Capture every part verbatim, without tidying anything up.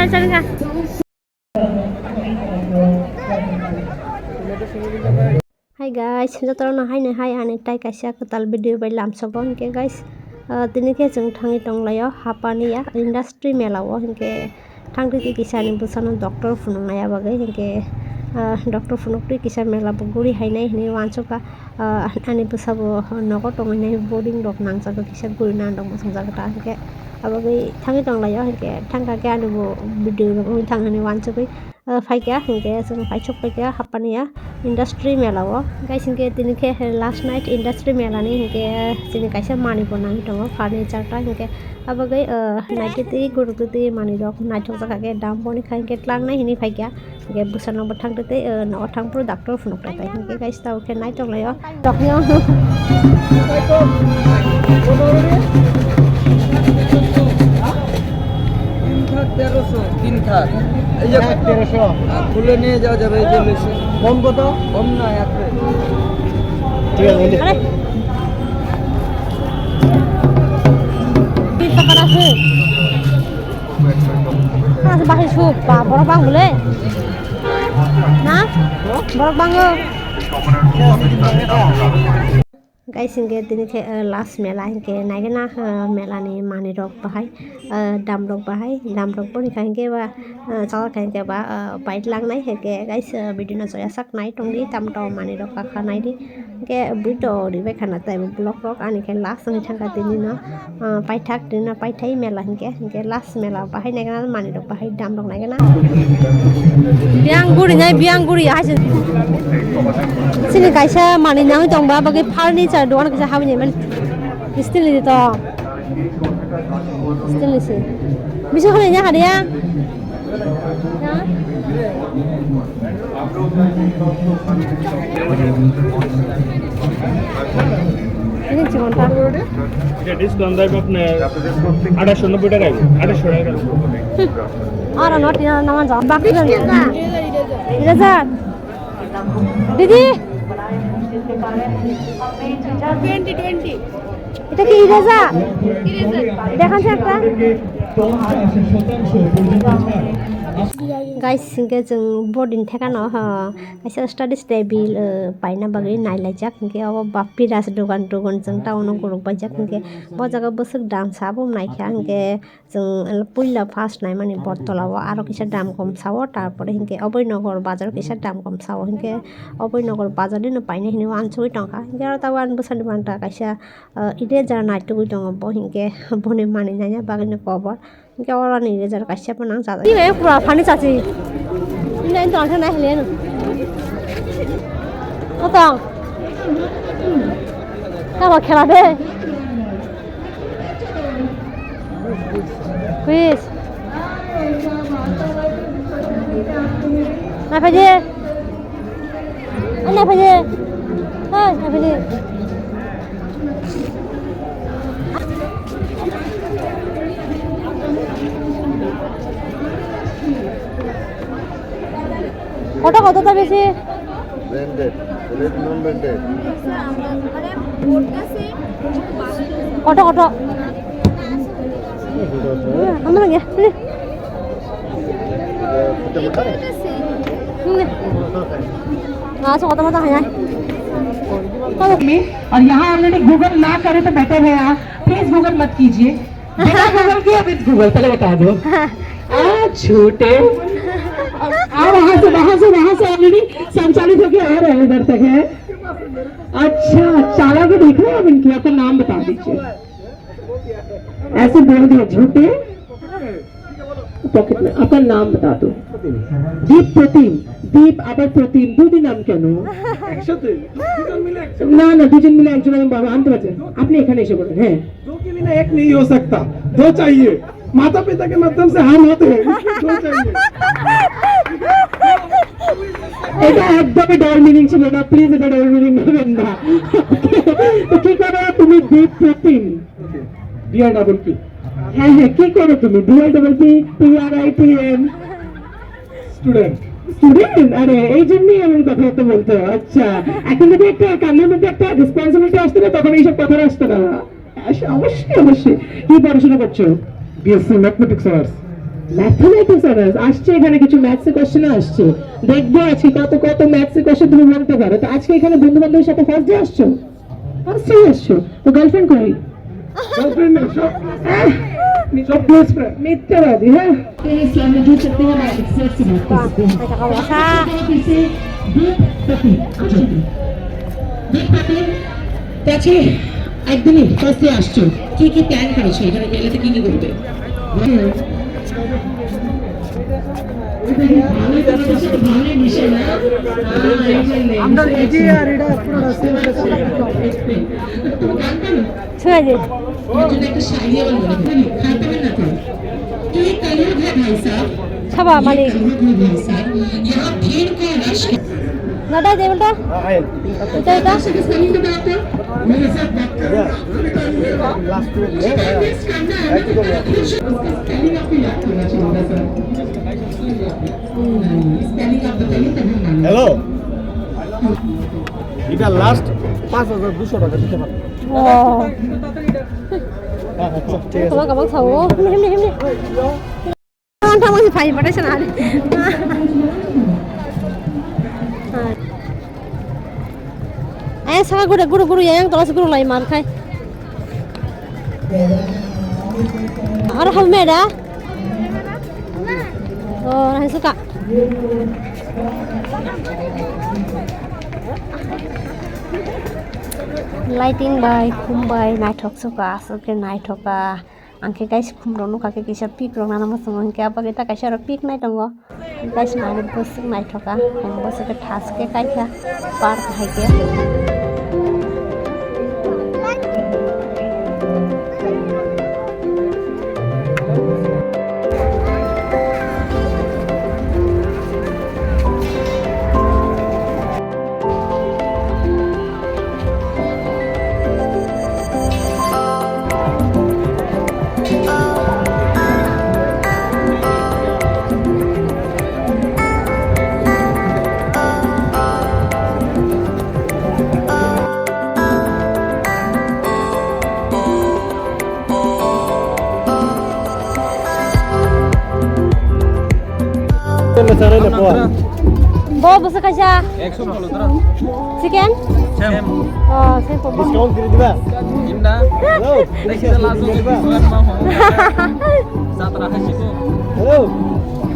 Hi guys, jotono haino hai ani tai kaisa kwtal video bai lamsogo hinkhe guys, ah, tini khe chwng thangwi tonglaio Hapania industry mela o hinkhe thangtwi twi kisa ani bwsano doctor phunuknai bagwi hinkhe, ah, doctor phunuktwi kisa mela bo guri hainai hinwi uansukha, ah, ani bwsabo nogo tongwi nai boring rok nangjago kisa guri nang rok mwsang jago ta hinkhe. Abo bai thangwi tonglaio, hinkhe thangkha khe ani bo video rok wngwi thang hinwi uansugwi, ah, phaikha, hinkhe chwng paisuk phaikha Hapania industry mela o. Guys, hinkhe tini khe last night industry mela ni, hinkhe chini kaisa manwi bo nangwi tongo furniture ta, hinkhe abo bai, ah, naitwi twi guruk twi manwi rok naithok jakha khe dam boni kha hinkhe tlangnai hinwi phaikha. Hinkhe bwsano bo thangtwi tei, eh, nogo thang phuru doctor phunuk rwkha. Hinkhe guys, tabuk khe nai tonglaio. Toknyo. তিন থাক তেরোশো। তিন থাক। এই যে এক থাক তেরোশো। আর খুলে নিয়ে যাওয়া যাবে এই যে মেশিন। কম কত? কম না, এক রেট। ঠিক আছে, বন্ধু। আরে। তিন টাকা আছে। Mas bahai sup, ba, borok bang bole. Na? Borok bango. Guys, hinkhe tini khe, eh, last mela hinkhe naigena, eh, mela ni manwi rok bahai, eh, dam rok bahai, dam rok boni kha hinkhe ba, eh, chala kha hinkhe ba, eh, bike langnai hinkhe guys, eh, video no joya sak nai tongdi, tam to manwi rok kakha naidi. Hinkhe bui to ribai khana tei bo vlog rok ani khe last wngwi thangkha tini no, ah, paithak tini no paithai mela hinkhe, hinkhe last mela bahai naigena manwi rok bahai dam rok naigena. Biyang guri nai biyang guri hai se. Sini kaisa manwi nangwi tong ba bagwi furniture dogan kaisa habwi nai mani. Steel ni to. Steel ni se. Bisa habwi nai hadiya. Ini cuma tak. এটা ডিসকাউন্ট দেয় আপনার আঠাশশো নব্বই টাকা আইবো, আঠাশশো টাকা। Ora no tina naman jawab bak. Ida jar. Didi. Twenty, twenty. Ita ki eraser? Eraser. Dekhan se ekta. Guys, hinkhe chwng boarding thekano, ha, kaisa studies table, eh, paina bagwi nailaijak, hinkhe obo ba piras dogan, dogan chwng town o gurukbaijak, hinkhe bo jaga bwswk dam sabo naikha, hinkhe chwng puila first naimani Bottola o aro kisa dam kom sao, tarpore hinkhe Abhoynagar bazar kisa dam kom sao, hinkhe Abhoynagar bazar nino paina hinwi uansugwi tongkha, hinkhe aro tabuk ani bwsani manta kaisa, ah, eraser naitugwi tongo bo, hinkhe boni manwi naina bagwino kobor, hinkhe oro ni eraser kaisa bo nang chajak. Ni bai pura phani chachi. Ni nai tong thang nai hile no. Kotong. Kabo khela de. Quiz. Nai phaidi. Nai phaidi. Hai, nai phaidi. কত, কত তা বেশি? Branded, bullet non branded. Sir, আমরা মানে বোর্ডটা সেম, বাংলাদেশ কত, কত? হুম, আমরা গিয়া, হুম। এটা ফুটে মোটা? হুম। আচ্ছা, কত মতো হয় না? में, और यहाँ ऑलरेडी गूगल ना करे तो बेटर है यार, प्लीज गूगल मत कीजिए। बिना गूगल किए विद गूगल, पहले बता दो। आ, झूठे। आ, वहां से, वहां से, वहां से ऑलरेडी संचालित होके आ रहे हैं, इधर तक है। अच्छा, चाला को देख रहे हो आप इनकी, आपका नाम बता दीजिए। ऐसे बोल दिया, झूठे। पॉकेट में, आपका नाम बता दो। दीप प्रतिम। दीप, আবার প্রতিম, দুদিন নাম কেন? একসাথে? দুজন মিলে একসাথে? না, না, দুজন মিলে একজন আমি বাবা আনতে পারছি না। আপনি এখানে এসে বলেন, হ্যাঁ। दो के बिना एक नहीं हो सकता, दो चाहिए। माता पिता के माध्यम से हम होते हैं, इसलिए दो चाहिए। এটা একদমই ডাবল মিনিং ছিল না, প্লিজ এটা ডাবল মিনিং নেবেন না। তো কি করো তুমি? Dip Pratim. D I double P. হ্যাঁ, হ্যাঁ, কি করো তুমি? D I double P, P R I T M. Student. Student? আরে, এই জন্যই এমন কথাবার্তা বলতো। আচ্ছা, এখন যদি একটা কানের মধ্যে একটা রেসপন্সিবিলিটি আসতো না, তখন এইসব কথা আসতো না। আস-, অবশ্যই, অবশ্যই। কি পড়াশোনা করছো? BSc mathematics honours. Mathematics honours আসছে, এখানে কিছু ম্যাথস এর কোশ্চেন আসছে। দেখবো আজকে কত কত ম্যাথস এর কোশ্চেন তুমি বলতে পারো। তো আজকে এখানে বন্ধু বান্ধবের সাথে ফার্স্ট ডে আসছো, ফার্স্ট ডে আসছো, তো গার্লফ্রেন্ড কই? গার্লফ্রেন্ড নেই, সব, সব ক্লোজ ফ্রেন্ড। মিথ্যাবাদী, হ্যাঁ। দেখো, একদমই ফার্স্টে আসছো, কি কি প্ল্যান করেছো এখানে গেলে তো কি কি করবে? আমরা নিজে আর এটা পুরো ছুঁয়ে দে। খাবা মালিক। না, দাও, দে উল্টা। এটা, এটা। হ্যালো, এটা লাস্ট পাঁচ হাজার দুশো টাকা দিতে পারবো। ও। হ্যাঁ, হ্যাঁ, ঠিক আছে। তোমার কাপড় খাবো। এমনি, এমনি, এমনি। Ang tamo si pai pada sana. Ay, saka guru guru guru yang tolas guru lai mar khai. Aro hal meda. Oh, nahi suka. Lighting bai, khum bai, naithok suka, aswk khe naithok ka. Ang khe guys, khumrok nukha khe kisa pik rok nana muchungo, hinkhe abo khe ta kaisa rok pik nai tongo. Guys, nai bwswk naithoka, khum bwswk khe thas khe kaikha park hai khe. Bo bwswk kaisa. Ekso bolo dora. Chicken? Sem. Oh, sem po. Discount kiri diba? Imda. Hello. Dai kita langsung ke diba? Bukan mau. Satra hasi ko. Hello.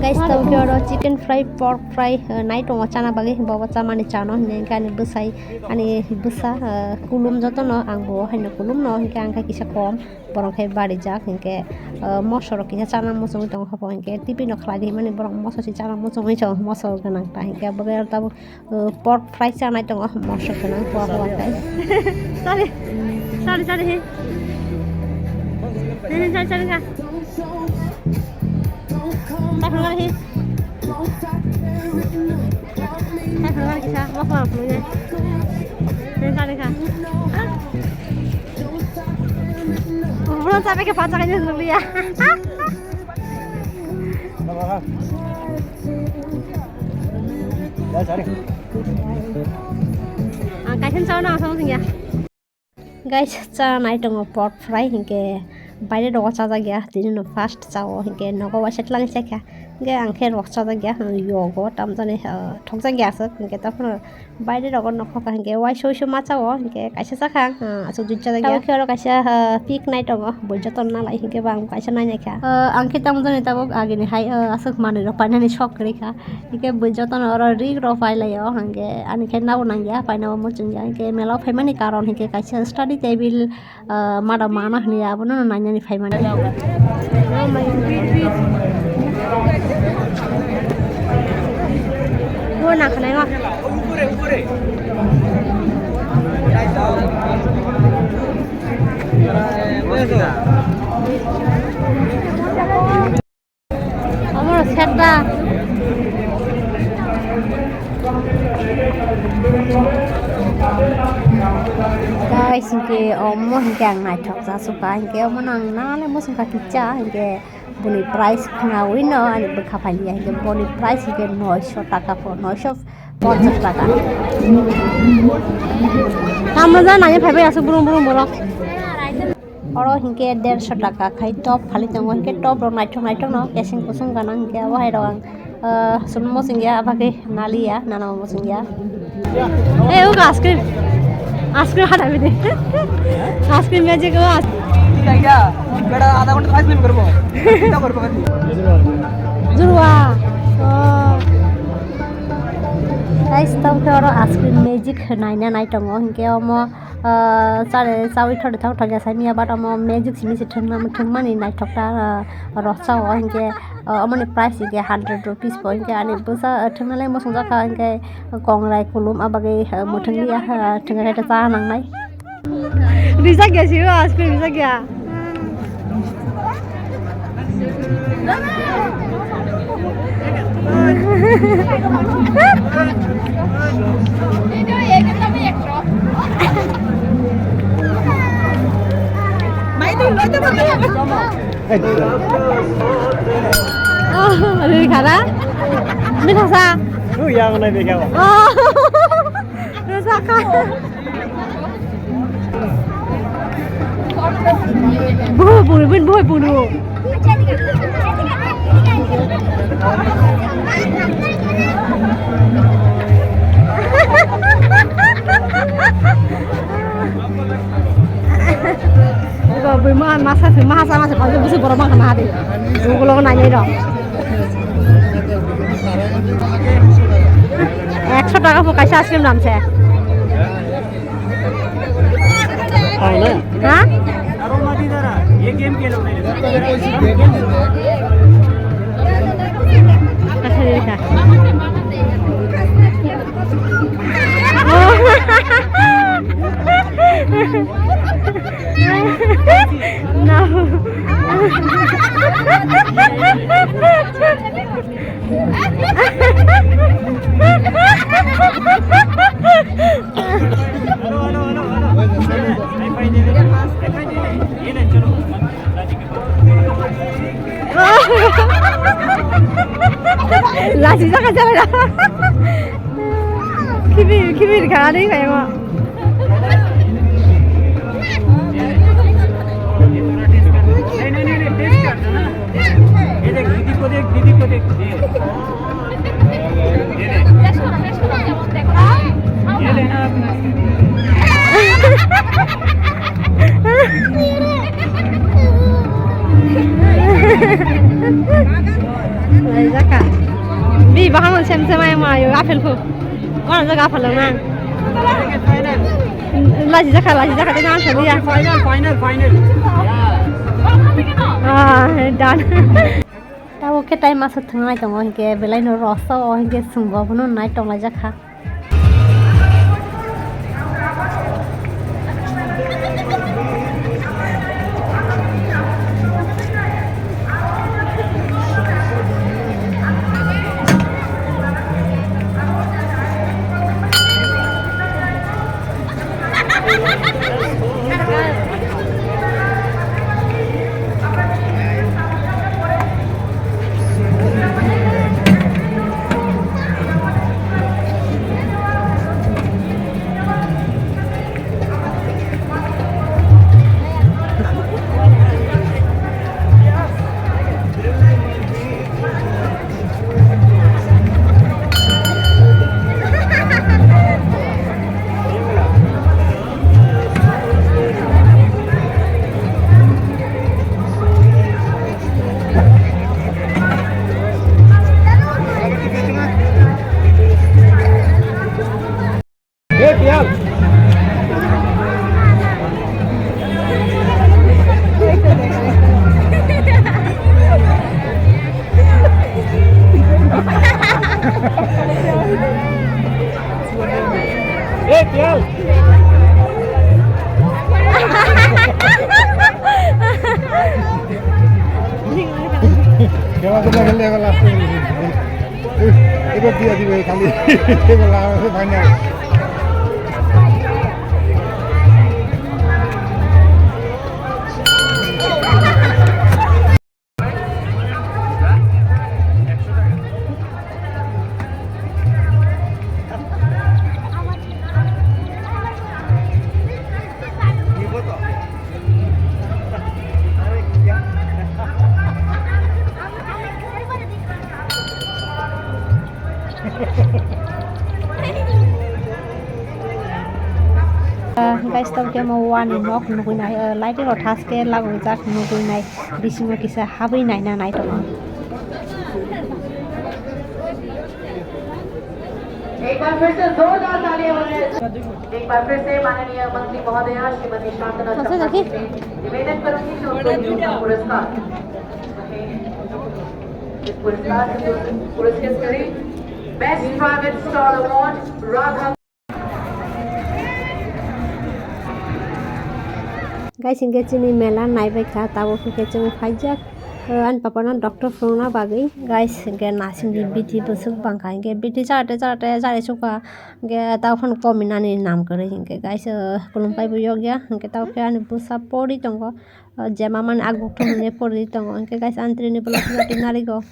Guys, tamo khe oro chicken fry, pork fry, eh, nai tongo chana bagwi, bobo chamani chano hinwi ani bwsai, ani bwsa, eh, kulum jotono, ang bo haino kulum no, hinkhe ang khe kisa kom. Borok khe barijak hinkhe, ah, moso rok kisa chana muchungwi tongo, hopo hinkhe tiffin rok khlai di hinmani borok moso se chana muchungwi tongo, moso gwnang ta hinkhe abo tabuk, ah, pork fry chanai tongo, moso gwnang pua pua khe. Chale, chale, chale, he. He, he, chale, chale, kha. Chale, chale, he. Hai, hai, hai, kisa, mosla rok phunuknai. Hai, hai, hai. Buphuru chabai khe phatsa khainai nukliya. Ang kaisa chao nang asong singya. Guys, cha nai tongo pork fry, hinkhe baire rogo chajak ya, tini no first chao, hinkhe nogo waisa twlang chakha, hinkhe ang khe rok chajak ya, yogo tamjani, ah, thokjak ya aswk, hinkhe tamo baire rogo nokho ka, hinkhe waisa waisa ma chao, hinkhe kaisa chakha ang, ah, aswk jui chajak ya. Tamo khe oro kaisa, ah, pik nai tongo, bo joto nalai, hinkhe bo ang kaisa nai nai kha. Ah, ang khe tamjani tabuk agini hai, ah, aswk manwi rok painani sok kwrwi kha. Hinkhe bo jotono oro rig rok pai lai o, hinkhe ani khe nabo nang ya, paina bo muchung ya, hinkhe mela o phaimani karon hinkhe kaisa study table, ah, mada mana hinwi abono nainani phaimani. Bo na khanai ma. Omo rok sekda. Guys, hinkhe omo hinkhe ang naithok jasukha, hinkhe omo no ang nale muchungkha kisa, hinkhe boni price khnaui no ani bwkha phailiya, hinkhe boni price hinkhe noisho taka po, noisho ponchas taka. Tamno ja nai phaibai aswk brum brum borok. Oro hinkhe dersho taka khai top phali tongo, hinkhe top rok naithok naithok no, keseng kusung gana hinkhe abo hai rok ang, ah, chwngno muchungya, abagwi naliya, nana bo muchungya. Hey, uga ice cream, ice cream hata bidi, ice cream magic o ice. ठीक है क्या? बेटा आधा घंटा ice cream करबो। कितना करबो? Jurwa. Oh. Guys, tamo khe oro ice cream magic naina nai tongo, hinkhe omo, ah, chare chaui thori thok thok ya sai miya, but omo magic simi se thwngna, thwngmani naithok ta, ah, rwchao, hinkhe, ah, omoni price hinkhe hundred rupees po, hinkhe ani bwsa, ah, thwngna le muchungjak kha, hinkhe kongrai kulum abagwi, ah, muthungli, ah, thwngna khe cha nangnai. Rijak ya sio, aspe rijak ya. Oh, ri khara. Mithasa. Oh, ya, nai dekha. Oh. Rasa kha. Buh, buh, buh, buh, buh. Buh, buh, ma, masa, masa, masa, masa, busi borok bangkha na hadi. Buh, buh, nai, nai, rok. Ekso taka bo kaisa ice cream dam se. Ha? No. Lachi jaka jaka. Kibir, kibir kha ani khayango. नहीं, नहीं, नहीं, नहीं, taste कर दो ना। ये देख, दीदी को देख, दीदी को देख, ये। ये देख। ये लेना अपना। Laijaka. Bi bahang sem sem ay mayo, apple ko. Wana jaga apple lang nang. Final. Laijaka, laijaka, tena ang sabiya. Final, final, final. Ah, done. Tabo khe tai masa thwngnai tongo hinkhe belai no rosa o hinkhe swngo abono nai tonglaijak kha. Kela tu lagi lagi last. Ibo dia di wei kali. Ibo lah, ibo banyak. Guys, tamo khe mo wani nok nugwi nai, lighting rok thaske lagojak nugwi nai, bisingo kisa habwi naina nai tongo. एक बार फिर से जोरदार तालियां हो जाए। एक बार फिर से माननीय मंत्री महोदया श्रीमती शांतना चौहान जी से निवेदन करूंगी कि उनको दीजिए पुरस्कार। इस पुरस्कार से पुरस्कृत करें Best Private Stall Award Radha Guys, hingke chini mela naibai kha, tabuk hingke chwng phaijak, ani papa no doctor phunukna bagwi. Guys, hingke nasing di bithi bwswk bangkha, hingke bithi chate chate chari sukha, hingke tabuk phano komi nani nam kwrwi hingke guys, khulumpai bo yokya, hingke tabuk khe ani bwsa pori tongo, je mamani agukthung hwnwi pori tongo, hingke guys, ani tini vlog no twi narigo.